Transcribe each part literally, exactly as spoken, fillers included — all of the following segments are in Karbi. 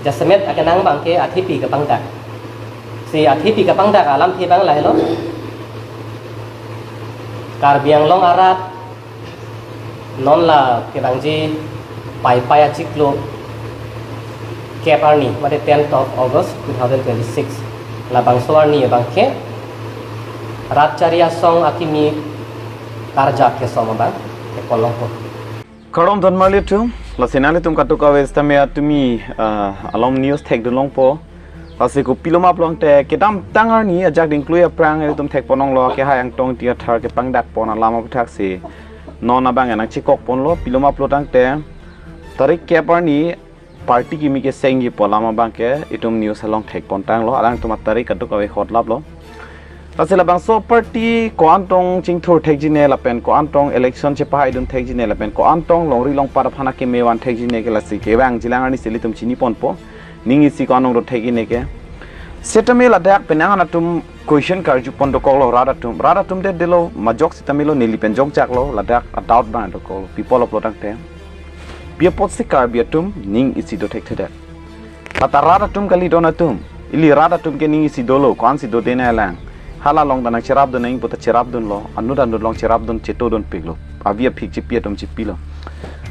Jasemet akenang abangke athepi kepangdak. Si athepi kepangdak alamthe abang lahelo. Karbi Anglong arat non la kevangji Paipai achiklo kep arni, mate tenth of August two thousand twenty-six. Labangso arni abangke rat chari asong akimi karjap kesom abang kepon longpo. Kardom donmarli atum, lasi nanglitum kadokave sitame atumi, ah, along news thekdun longpo. Lasi kopiloma pulote kedamtang arni ajak dingklui aphrang ilitum thekpon longlo, kehai Angtong Ingti Athar kepangdakpon alam aputhaksi. Non abang nangchekokponlo, piloma pulo tangte tarik kep arni party kimi kesengji pu alam abangke itum news along thekpon tanglo, alangtum atarik kadokave hotlaplo. Lasi labangso party ko-an tong chingthur thekjine lapen ko-an tong election chepahaidun thekjine lapen ko-an tong longri longpat aphan akeme van thekjine ke lasi kevangjilang arnisi ilitum chiniponpo. Ning isi ko-an tong do thekjine ke. Sitame ladak penang an atum question karjupon dokoklo rat atum. Rat atum det detlo majok sitame lo neli pen jokjaklo ladak a-doubt abang dokoklo. Pi apotlo pulo tangte, pi apotsi Karbi atum ning isi do thekthedet? Lata rat atum kali don atum. Ili rat atum ke ning isi dolo, ko-ansi dode nanglang. Hala along ta nangcherapdun nangji puta cherapdunlo, anut anut along cherapdun chetodunpiklo. Avi aphik chepi atum chepilo.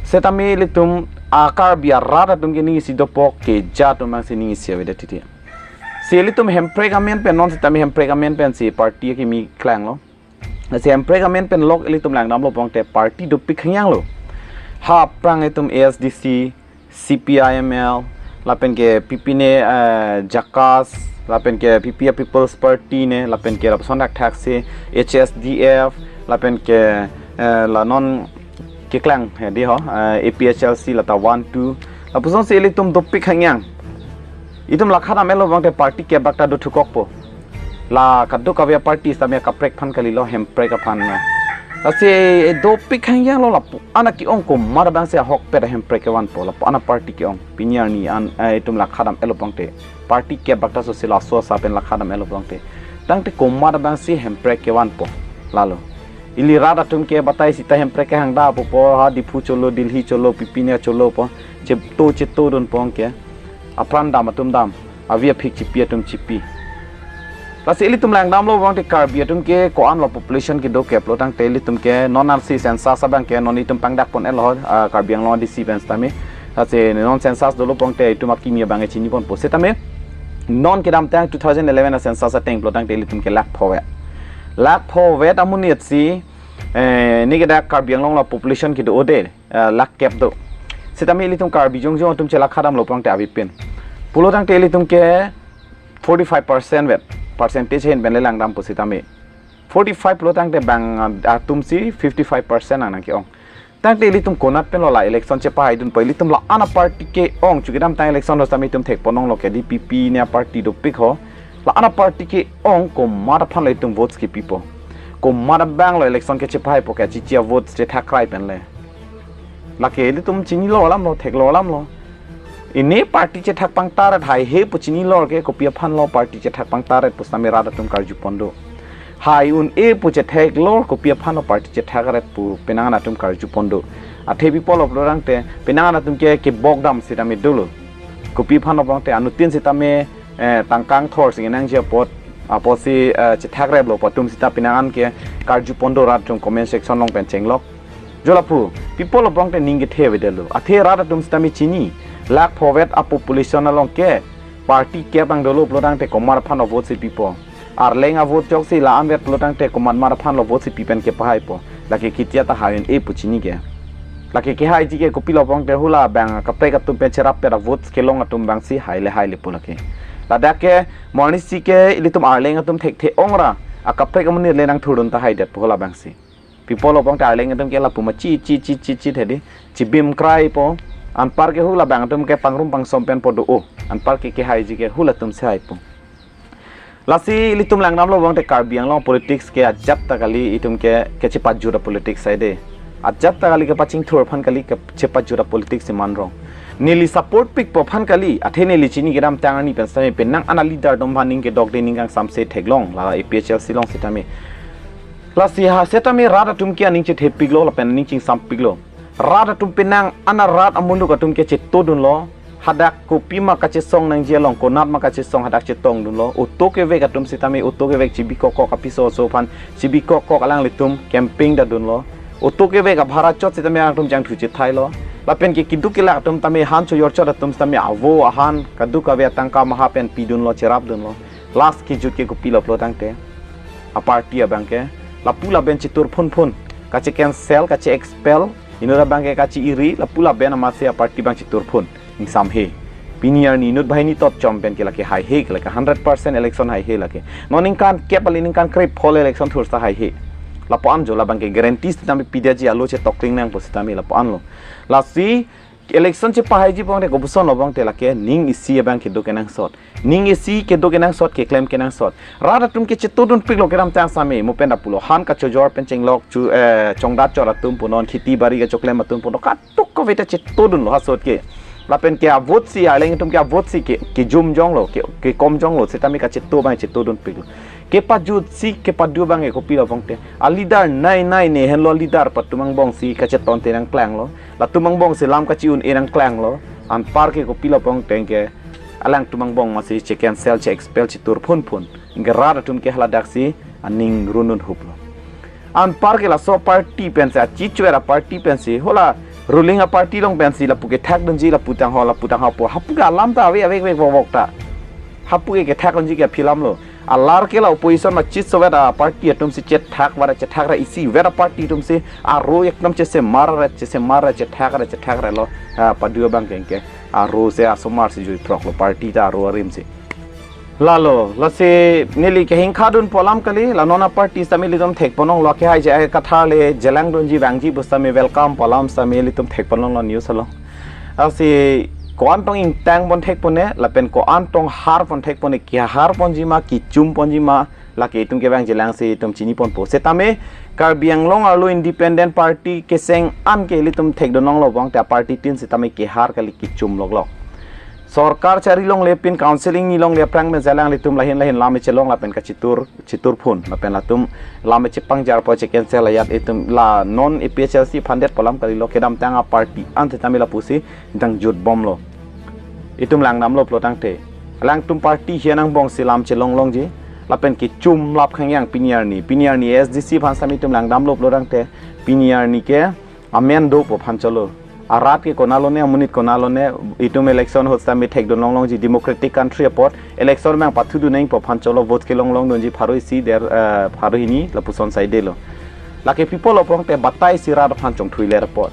Sitame ilitum a-Karbi arat atum ke ning isi dopok keja atum abangsi ning isi avedet titi. Si ilitum hemprek amen pen non sitame hemprek amen pensi party akimi klanglo. Si hemprek amen pen lok ilitum langdamlo pulote party dopik hangyanglo. Ha aphrang itum A S D C, C P I M L, lapen ke P P ne, eh, Jakas, lapen ke P P a People's Party ne, lapen ke lapuson thakthaksi H S D F, lapen ke, eh, la non keklang, eh, di ho, eh, A P H L C lata one, two. Lapusonsi ilitum dopik hangyang. Itum lakha dam-etlo pulote party kebak ta dothukokpo. La kadokave party sitame kaprek aphan kalilo, hemprek aphan na. Lasi dopik hangyanglo lapu-an aki-ong komat abangsi ahokpet ahemprek kevanpo, lapu-an aparty ke-ong. Pini arni an, eh, itum lakha dam-etlo pulote. Party kebak ta sosi laso asa pen lakha dam-etlo pulote. Tangte komat abangsi hemprek kevanpo. Lalo. Ili rat atum ke batai sita hemprek kehang da pupo, ha Diphu cholo, Delhi cholo, P P ne cholopo. Cheto chetodunpo ke. Apran dam atum dam, avi aphik chepi atum chepi. Lasi ilitum langdamlo pulote Karbi atum ke ko-anlo population kedo keplo tangte ilitum ke non ansi census abangke non itum pangdakpon-etlo, ah, Karbi Anglong D C pen sitame. Lasi non census dolo pulote itum akimi abangke chiniponpo. Sitame non kedamtang two thousand eleven a-census ateng pulo tangte ilitum ke lakh phovet. Lakh phovet amonitsi, eh, neli ke dak Karbi Anglong la population kedo ode, eh, lakh kep do. Sitame ilitum Karbi jongjong atum chelakha damlo pulote avepin. Pulo tangte ilitum ke forty-five percent vet, percentage ahin pen le langdampo sitame. Forty-five pulo tangte bang, ah, atumsi fifty-five percent nang nangke-ong. Tangte ilitum konat penlo la election chepahaidunpo, ilitum la-an aparty ke-ong, chu kedamtang election lo sitame itum thekpon longlo ke D P P ne aparty dopik ho. La-an aparty ke-ong komat aphanlo itum votes kepipo. Komat abanglo election ke chepahaipo ke chichia votes chethak krai pen le. Lake ilitum chinilo alamlo, theklo alamlo. Ili party chethak pangtaret haihe pu chinilo ke kopi aphanlo party chethak pangtaret pu sitame rat atum karjupon do. Hai un-e pu chetheklo kopi aphanlo party chethakret pu penang an atum karjupon do. Athe pi apotlo pulo tangte penang an atum ke kebok dam sitame dolo. Kopi aphanlo pulo tangte anuttin sitame, eh, tangka angthor si nangji apot, apotsi, eh, chethakreplo pu atum sita penang an ke karjupon do rat atum comment section along pen chenglok. Jo lapu, pi apotlo pulo tangte ning kethe avedetlo. Athe rat atum sitame chini. Lakh phovet a-population along ke party kep abang dolo pulo tangte komat aphanlo vote si pipo. Arleng a-vote ajoksi la-an vet pulo tangte komat mat aphanlo vote si pi pen kepahaipo. Lake ketia ta hai un-e pu chini ke. Lake kehaiji ke kopilo pulo tangte hula bang kaprek atum pen cherappet a-vote kelong atum abangsi haile haile pu lake. Ladak ke mo arnisi ke ilitum Arleng atum thekthe ong ra akaprek amonit le nangthurdun tahai det pu hula abangsi. Pi apotlo pulo tangte Arleng atum ke lapu ma chi chi chi chi chi hedi. Chibim kraipo. Anpar ke hula bang atum ke pangrum pangsom penpo do-o. Anpar ke kehaiji ke hula atumsi haipo. Lasi ilitum langdamlo pulo tangte Karbi Anglong politics ke ajat ta kali itum ke kechepajut a-politics aide. Ajat ta kali kepachingthur aphan kali kechepajut a-politics si manrong. Neli support pikpo aphan kali, athe neli chini kedamtang arni pen sitame penang an a-leader atum aphan ning kedokde ning kangsamse theklong la A P H L C along sitame. Lasi ha sitame rat atum ke aning chethepiklo lapen aning chingsampiklo. Rat atum penang an a-rat amuluk atum ke chetodunlo. Hadak kopima kachesong nangji along, konat ma kachesong, hadak chetongdunlo. Auto kevek atum sitame auto kevek chibikokok apiso oso aphan chibikokok alanglitum camping ta dunlo. Auto kevek abhara chot sitame alangtum jangthu chethailo. Lapen ke keduk kelak atum tame, han chojor chot atum sitame avo ahan kadokave atangka maha pen pidunlo, cherapdunlo. Last kejut ke kopilo pulo tangte, a party abang ke lapu laben chetur phunphun, kache cancel, kache expel, inut abang ke kache-iri, lapu laben amatsi a party abang chetur phun. Ingsam he. Pini arni inut banghini tot chom pen ke lake haihe, ke lake hundred percent election haihe lake. Non ningkan kep kali ningkan krep phol election thursa haihe. Lapu-an jo, labang ke guarantee sitame pidaji, alo chetokling nangpo sitame lapu-anlo. Lasi election chepahaiji pongte kopuson lo pongte lake ning isi abang kedo kenangsot. Ning isi kedo kenangsot, keklem kenangsot. Rat atum ke chetodunpiklo kedamtang sitame, mo pen ta pulo, han kachojor pen chenglok chu, eh, chongdat chor atum punon, kheti bari kachoklem atum punon, kadokave ta chetodunlo hasot ke. Lapen ke a vote si, alangtum ke a vote si ke, kejum jonglo, ke, kekom jonglo, sitame kacheto abang chetodunpiklo. Kepajutsi kepadu abang ke kopilo pongte, a leader nei nei ne henlo, leader patum angbongsi kachetonte nangklanglo. Latum angbongsi lam kachi-un-e nangklanglo. Anpar ke kopilo pongte ke, alangtum angbong masi che cancel, che expel, chetur phunphun. Anke rat atum ke haladaksi aning runun huplo. Anpar ke laso party pensi, achichwer a party pensi, hala ruling a party along pensi lapu kethakdunji, lapu tangho, lapu tangho pu. Hapu ke alam ta ave, ave, ave, vok, vok ta. Hapu ke kethakdunji ke aphi alamlo. Alar ke la opposition ma chit sovet a party atumsi chethak vare, chethak ra isivet a party atumsi aro ekdom chesemar re, chesemar re, chethak re, chethak re lo. Ah, padu abang ke anke aro si asomar si juiproklo, party ta aro arim si. Lalo, lasi neli kehingkhadunpo alam kali, la non a party sitame ilitum thekponlonglo, kehai je ai kathar le jelangdunji vangji pu sitame welcome pu alam sitame ilitum thekponlonglo news along. Lasi ko-an tong ingtang pon thekpone, lapen ko-an tong har pon thekpone, kehar ponji ma, kechum ponji ma, lake itum kevang jelangsi itum chiniponpo. Sitame Karbi Anglong arlo Independent Party keseng an ke ilitum thekdunlonglo pongte a party tin sitame kehar kali, kechum loklok. Sorkar chari longle pin, council ingni longle aphrang pen si alanglitum lahin lahin lam echelong lapen kachitur, chitur phun. Lapen latum lam echepangjarpo, che cancel ajat, itum la non A P H L C aphan detpo alam kalilo, kedamtang a party an sitame lapusi dangjutbomlo. Itum langdamlo pulo tangte, alangtum party hian angbongsi lam chelonglongji. Lapen kechum lap khangyang pini arni. Pini arni A S D C aphan sitame itum langdamlo pulo tangte, pini arni ke amen dopo aphan cholo. Arat ke konalone, amonit konalone, itum election ahut sitame thekdunlonglongji, democratic country apot election abang pathudun nangpo aphan cholo, vote kelonglongdunji pharo isi der, eh, pharo hini lapuson saidelo. Lake pi apotlo pongte batai si rat aphan chongthuiler apot.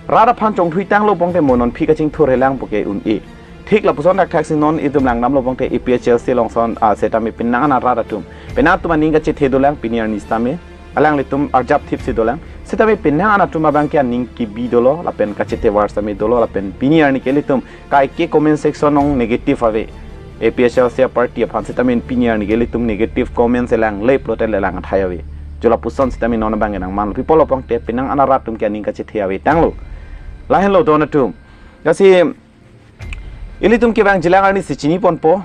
Rat aphan chongthuitanglo pongte mo non aphi kachingthur helang pu ke un-e. Thik lapuson thakthaksi non itum langdamlo pongte A P H L C alongsi, ah, sitame penang an arat atum, penang atum aning kachethedunlang pini arni sitame. Alanglitum arjap thipsi dolang. Sitame penang an atum abang ke aning kebi dolo, lapen kachethe var sitame dolo, lapen pini arni ke ilitum kaike comment section along negative ave. A P H L C a party aphan sitame pini arni ke ilitum negative comments elang lep lote le lang athai ave. Jo lapuson sitame non abang ke nangmanlo. Pi apotlo pongte penang an arat atum ke aning kachethe avetanglo. Lahenlo don atum. Lasi ilitum kevang jelang arni si chiniponpo,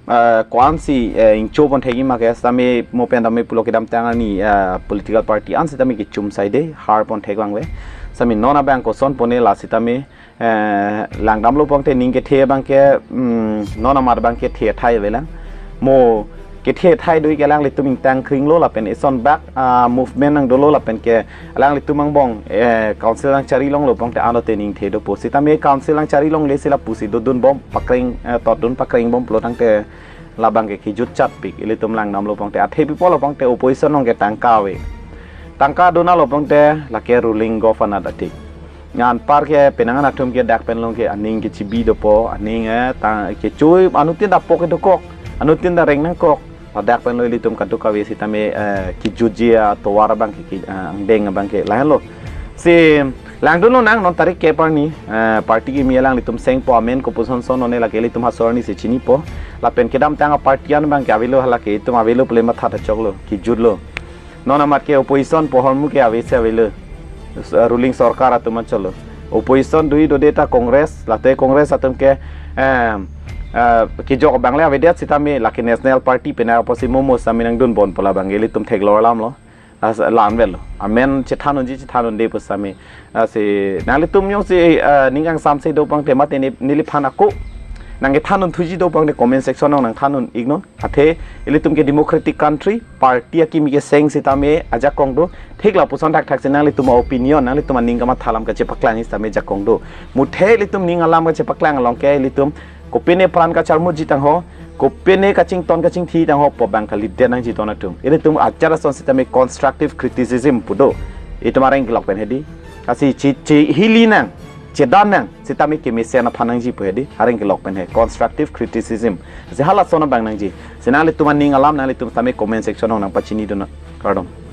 eh, ko-ansi, eh, ingcho pon thekji ma ke sitame mo pen tame pulo kedamtang arni, eh, political party an sitame kechum saide, har pon thek vangve. Sitame non abang koson pone la sitame, eh, langdamlo pongte ning kethe abang ke, mm, non amat abang kethe athai avelang. Mo kethe athai do-ik ke alanglitum ingtang kringlo lapen eson bak, ah, movement nangdolo lapen ke alanglitum angbong, eh, council nangchari longlo pongte ano te ning the dopo. Sitame council nangchari longle si lapusi dodunbom pakreng, eh, totdun pakrengbom pulo tangte labang ke kejut chatpik, ilitum langdamlo pongte. Athe pi apotlo pongte opposition along ke tangka ave. Tangka donalo pongte lake ruling government atik. Anpar ke penang an atum ke dak pen along ke aning kechibi dopo, aning, eh, ta kechui, anuttin ta pok kedokok, anuttin ta reng nangkok. Ladak penlo ilitum kadokave sitame, eh, kejutji atovar abang ke, ke, eh, angdeng abang ke lahenlo. Si langdunlonang non tarik kep arni, eh, party kimi alanglitum sengpo, amen kopuson son one lake ilitum hasor arni si chinipo. Lapen kedamtang a party an abang ke avelo, halake itum avelo pule matha ta choklo, kejutlo. Non amat ke opposition pu ahormu ke avese avelo. S-, ruling sorkar atum an cholo. Opposition do-ik dode ta Congress, late Congress atum ke, eh, eh, kejok abangle avedet sitame lake National Party penang apotsi momo sitame nangdunbompo, labang ke ilitum theklor alamlo. As lanvel amen chethan unji chethan unde pusitame. Asi nanglitum jongsi ah, ning kangsamse do pangte mate ne- neliphan ako nangkethan unthuji do pangte comment section along nangthan un-iknon. Athe ilitum ke democratic country, party akimi keseng sitame ajakong do. Thik lapuson thakthak si nanglitum opinion, nanglitum aning kamatha alam kachepaklang sitame jakong do. Muthe ilitum ning alam kachepaklang along ke ilitum kopine pran kacharmuji tangho, kopine kachington kachingthi tangho pu abang kalidet nangji ton atum. Ilitum achar ason sitame constructive criticism pu do. Itum areng kelok pen hedi. Asi chi chi hili nang, chedan nang, sitame kemesen aphan nangji pu hedi. Areng kelok pen he constructive criticism. Asi halason abang nangji. Si nanglitum aning alam nanglitum sitame comment section along nangpachini dun. Kardom.